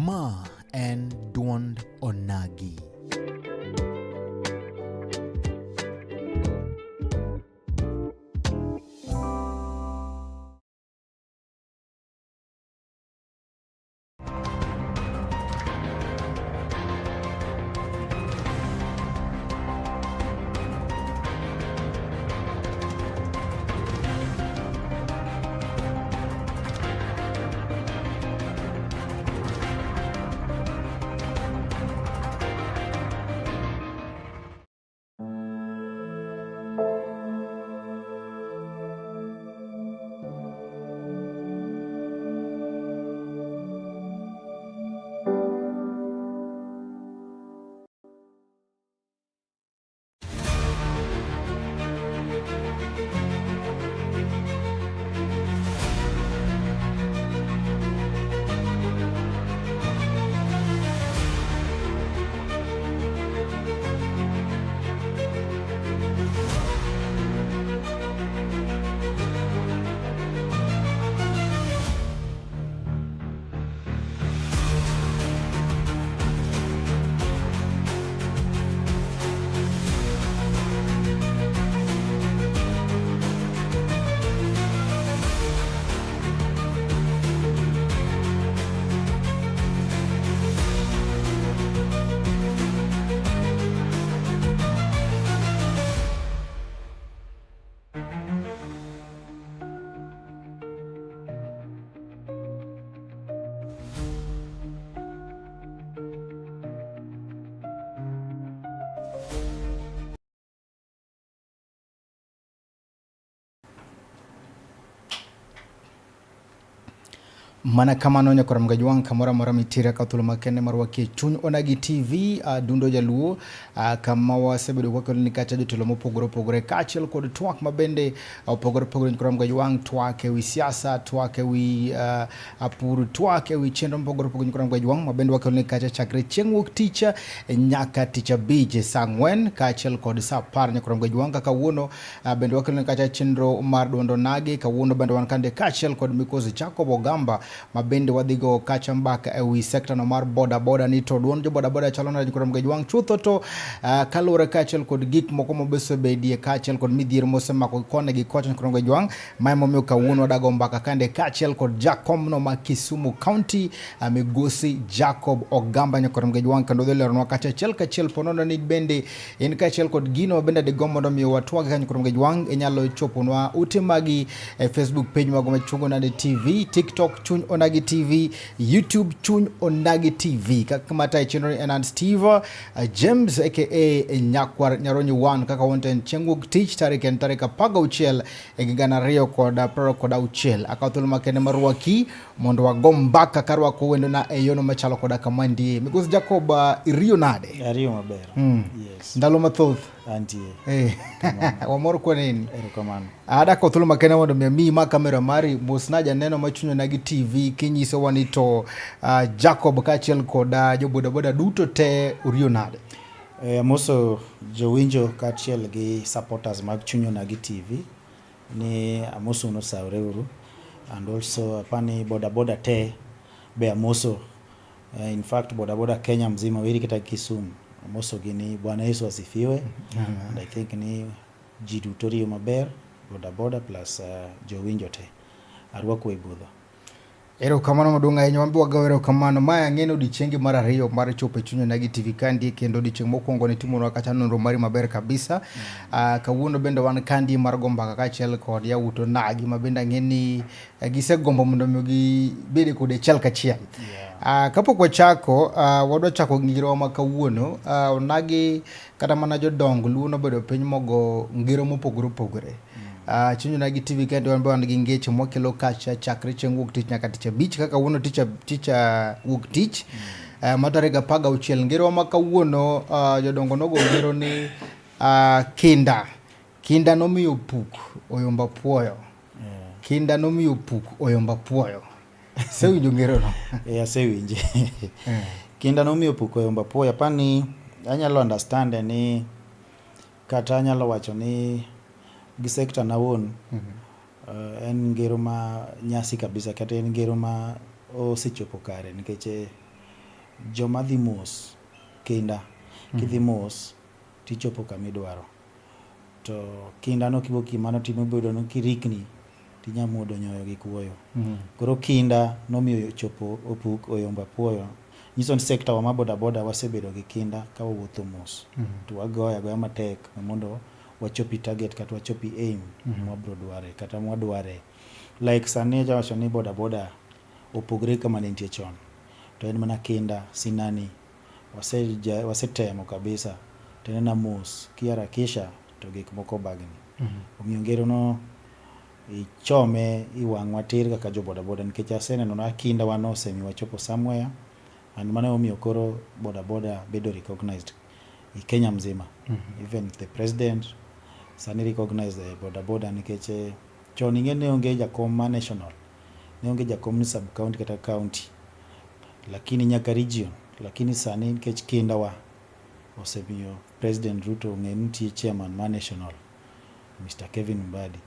Ma en duond onagi. Mana kamano nyakora Mgajwang' kamoro amora mitiere ka thuolo makende mar wakie chuny onagi TV dundo jaluo kama wasebedo kwakeloni kacha jotelo mopogore opogore kaachiel kod twak mabende opogore opogore nyakora Mgajwang' twak ewi siasa twak ewi pur twak ewi chenro mopogore opogore nyakora Mgajwang' mabende wakeloni kacha chakre chieng' wuok tich nyaka tich abich saa ang'wen kaachiel kod saa apar nyakora Mgajwang' kaka kawuono bende wakeloni kacha chenro mar duond onagi kawuono bende wan kande kaachiel kod mikosi Jacob Ogamba ma bende wadhi go kacha mbaka e wi sekta no mar boda boda ni to duond jo boda boda chalo nade nyikwa Ramogi Ajwang' chutho to kaluwore kaachiel kod gik moko mobesebedie kaachiel kod midhiero mosemako koni gi kocha nyikwa Ramogi Ajwang' ma emomiyo kawuono wadago mbaka kande kaachiel kod jakomno ma Kisumu County migosi Jacob Ogamba nyikwa Ramogi Ajwang' kendo dhi leronwa kacha achiel kachiel ponono ni bende in kaachiel kod gino bende digomb mondo mi watwag ka nyikwa Ramogi Ajwang' inyalo choponwa ute magi e Facebook page mago ma Chuny Onagi TV, TikTok Chuny Onagi TV, YouTube Chuny Onagi TV. Kaka mata e chenro ni en an Steve James aka Nyakwar Nyaronyi 1 kaka wonte en chieng' wuok tich tarik en tarik 16 e higa 2026. Akawo thuolo makende mar rwaki mondo wago mbaka karwako wendona e yono machalo koda kama ndie. Migosi Jacob, iriyo nade? Ariyo maber. Yes. Ndalo mathoth. Antie. Wamor kwaneni. Erokamano. Adako thuolo makende mondo mi amiyi ma kamera mari mosna janeno ma Chuny Onagi TV kinyisowa ni to Jacob kaachiel kod jo bodaboda duto te uriyo nade? Amoso jowinjo kaachiel gi supporters mag Chuny Onagi TV ni amoso nosawre uru and also apani bodaboda te be amoso. In fact bodaboda Kenya mzima weri kata Kisumu amoso gi ni Bwana Yesu asifiwe. And I think ni ji duto riyo maber bodaboda plus jowinjo te arwako e budho. Erokamano maduong' ahinya, wan be wagoyo erokamano. Mae ang'e ni odiechiengi mar ariyo mar chopo e Chuny Onagi TV kandie kendo odiechieng' mokwongo nitimonwa kacha nonro mari maber kabisa. Kawuono bende wan kandie mar go mbaka kaachiel kod yawuot onagi ma bende ang'e ni gisegombo mondo mi gibed kode achiel kachiel. Kapok wachako, wadwa chako ngirowa ma kawuono. Onagi kata mana jodong Luo nobedo piny mogo ngero mopogore opogore. Chuny Onagi TV kendo wan be wan gi ngeche mwakelo kacha chakre chieng' wuok tich nyaka tich abich kaka kawuono tich tich wuok tich ma tarik 16. Ngerowa ma kawuono jodongo nogo ngero ni kinda. Kinda nomiyo puk oyombo apuoyo. Kinda nomiyo puk oyombo apuoyo. Isewinjo ngerono? Asewinje. Kinda nomiyo puk oyombo apuoyo. Apani anyalo understand ni kata anyalo wacho ni gi sekta na wuon en ngero ma nyasi kabisa kata en ngero ma osechopo kare nikech joma dhi mos kinda kidhi mos tichopo kama idwaro. To kinda no kiwuok mano timo bedo ni kirikni tinya muodo nyoyo gi kuoyo. Koro kinda nomiyo chopo opuk oyombo apuoyo. Nyiso ni sekta wa ma bodaboda wasebedo gi kinda ka wawuotho mos. To wagoyo agoya matek mondo wachopi target kata wachopi aim mwabro dware kata mwadware. Like sani aja wacho ni bodaboda opogre kama ne nitie chon. To en mana kinda sinani wasetemo kabisa to en mana mos kiharakisha to gik moko bagni. Omiyo ngero no ichome i wang'wa tir kaka jo bodaboda nikech aseneno na kinda wa no osemiyo wachopo somewhere and mano emomiyo koro bodaboda bedo recognized i Kenya mzima. Even the president sani recognize the bodaboda nikech chon ing'e ne onge jakom ma national, ne onge jakom ni sub county kata county lakini nyaka region lakini sani nikech kinda wa osemiyo President Ruto ong'e ni nitie chairman ma national Mr. Kevin Mbadi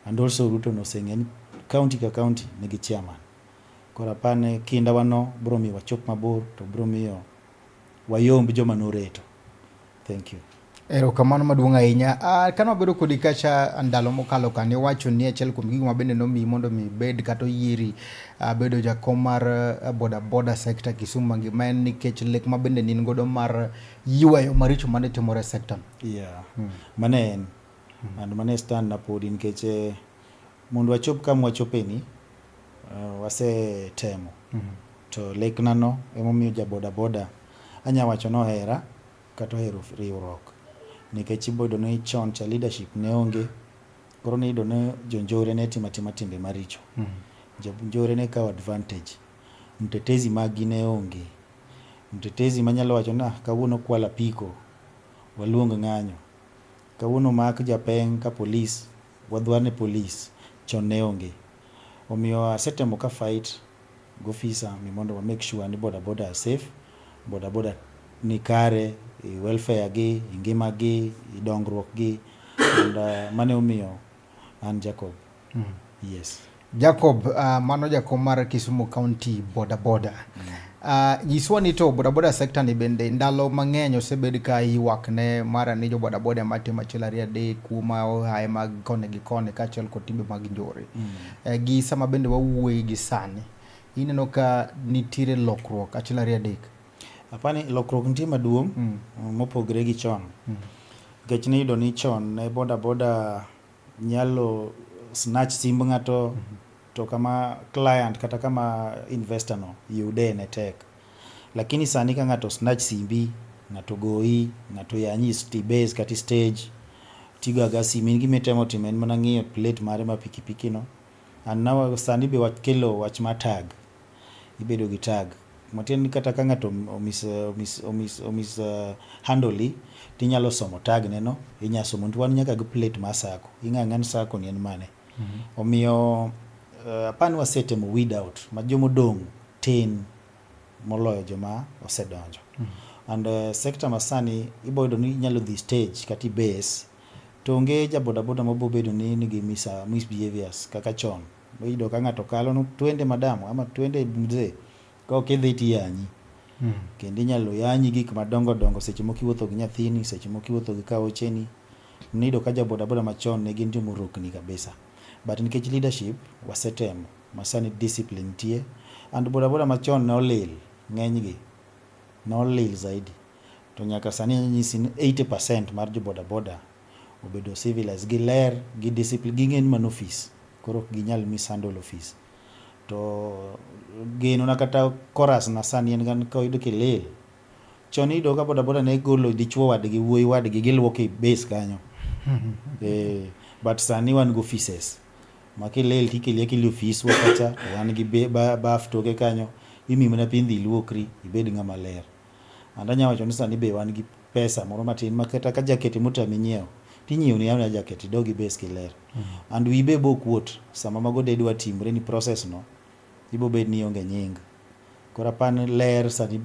and also Ruto noseng'e ni county ka county nigi chairman. Koro apani kinda wa no biro miyo wachop mabor to biro miyo wayomb joma noreto. Thank you. Erokamano maduong' ahinya. Kane wabedo kodi kacha ndalo mokalo ka niwacho ni achiel kuom gigo mabende nomiyi mondo mi ibed kata oyieri bedo jakom mar boda boda sector Kisumu mangima en nikech lek mabende ne in godo mar yweyo maricho mane timore e sector no. Yeah. Mano en. And mano e stand na podi nikech mondo wachop kama wachopeni wasetemo. To lekna no emomiyo ja boda boda anya wacho ni ohera kata ohero riwruok nikech iboyudo ni chon cha leadership ne onge koro niyudo ni jonjore ne timo atima timbe maricho. Jonjore ne kawo advantage. Mtetezi maggi ne onge. Mtetezi manyalo wacho ni ah, kawuono kwal apiko waluong ng'anyo. Kawuono mak japeng' ka polis wadhwane polis chon ne onge. Omiyo asetemo ka fight gi ofisa ni mondo wa make sure ni boda boda are safe, boda boda ni kare e welfare gi, e ngima gi, e dongruok gi and mano emomiyo an Jacob. Yes. Jacob, mano jakom mar Kisumu County Boda Boda. Nyiswa ni to boda boda sector ni bende ndalo mang'eny osebed ka ywak ne mara ni jo boda boda matimo achiel ariyo adek kuo ma ohaye mag koni gi koni kaachiel kod timbe mag njore. Gi sama bende wawuoye gi sani, ineno ka nitiere lokruok achiel ariyo adek. Apani lokruok nitie maduong' mopogre gi chon. Nikech niyudo ni chon ne boda boda nyalo snatch simb ng'ato to kama client kata kama investor no yude ne tek. Lakini sani ka ng'ato snatch simbi, ng'ato goyi, ng'ato yanyi e base kata stage, tigo aga sim in gima itemo timo en mana ng'iyo plate mare ma pikipiki no. And now sani be wakelo wach mar tag. Ibedo gi tag. Matiende ni kata ka ng'ato omis, omis, omis, omis handle tinyalo somo tag ne no, inya somo. Wan nyaka gi plate mar sacco. Ing'e ang'e ni sacco ni en mane. Omiyo apani wasetemo weed out ma jomodong' tin moloyo joma osedonjo. And sector masani ibo yudo ni inyalo dhi stage kata i base to onge ja boda boda mabo bedo ni nigi misbehaviors kaka chon. Iyudo ka ng'ato kalo no twende madam ama twende mzee ka ok idhi tiyanyi. Kendo inyalo yanyi gik madongo dongo seche moko iwuotho gi nyathini, seche moko iwuotho gi kaocheni. Niyudo ka ja boda boda machon ne gin jomorokni kabisa. But nikech leadership wasetemo masani discipline nitie and boda boda machon ne olil ng'eny gi nolil zaidi. To nyaka sani anyalo nyisi ni 80% mar jo boda boda obedo civilized, giler, gi discipline, ging'e ni mano ofis koro ok ginyal mishandle ofis. To geno na kata chorus na sani en ga ni koyud kilil, chon iyudo ka boda boda ne golo dichuo wadgi, wuoyi wadgi giluoko e base kanyo. But sani wan gi offices ma kilil tikeli akeli ofiswa kacha to wan gi baf toke kanyo imiyi mana pi idhi iluokri ibed ng'ama ler. And anya wacho ni sani be wan gi pesa moro matin ma kata ka jacket motami nyiewo tinyiewni awuoya jacket idog i base kiler. And wiyi be bo kuot sama mago de dwa timre ni process no ibo bet ni ionge nying. Koro apani ler sani.